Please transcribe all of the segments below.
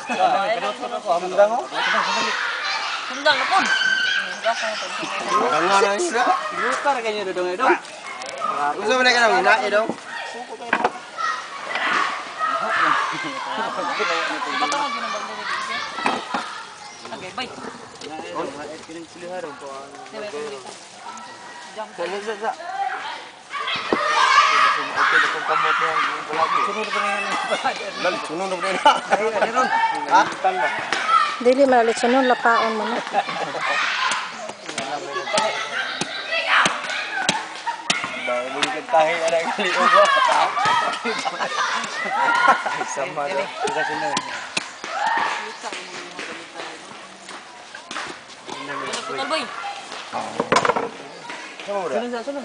Sundang oh. Sundang na po. Nga na yun na. Lutar kanyo dodong dong. Gusto mo na ka nang ina, eh dong? Patawag yun ang bagong dito. Okay, bye. Jump. Sa sa sa. Sunod pa na yan. Lal, sunod na ba na? Ha? Dili malit sunod lapaon mo na. Bago mo tahi na kaliog ba? Sama daw. Isa sunod. Putol, boy. Sunod sa sunod.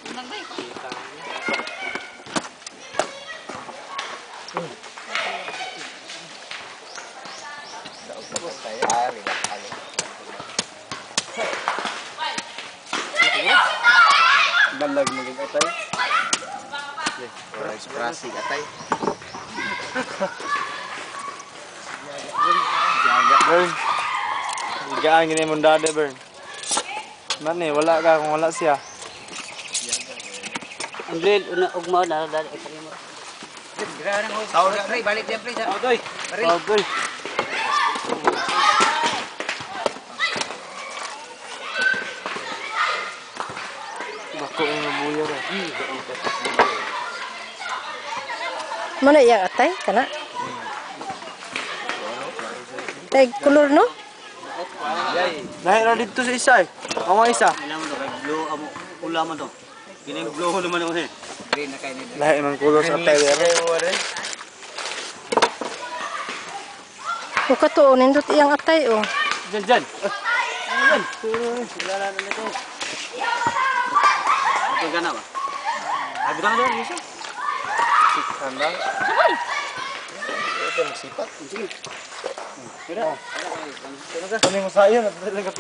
Sundang, boy. Balag maging atay. Prasig atay. Jaga, Bern. Higaan gini mong dada, Bern. Man eh, wala ka kung wala siya. Andrel, una ugma na dali ay kanimo. Tawag na, pre. Balik din, pre. Ogoy. Ogoy. Bako yung mabuya ra. Mo na iyang atay kana. Tay kulor no? Lahi ra dito sa isa eh. Ang mga isa. Alam mo to kay blue amo ula man to. Kini blue naman ako eh. Green na kayo nila. Lahi man kulor sa atay dere. O kato nindot iyang atay oh. Diyan diyan. Ano yan? Wala na nito. Ito gana ba? Ay butang na isa. Sandang. Ito, magsipat. Sige. Kani mo sayo na talaga.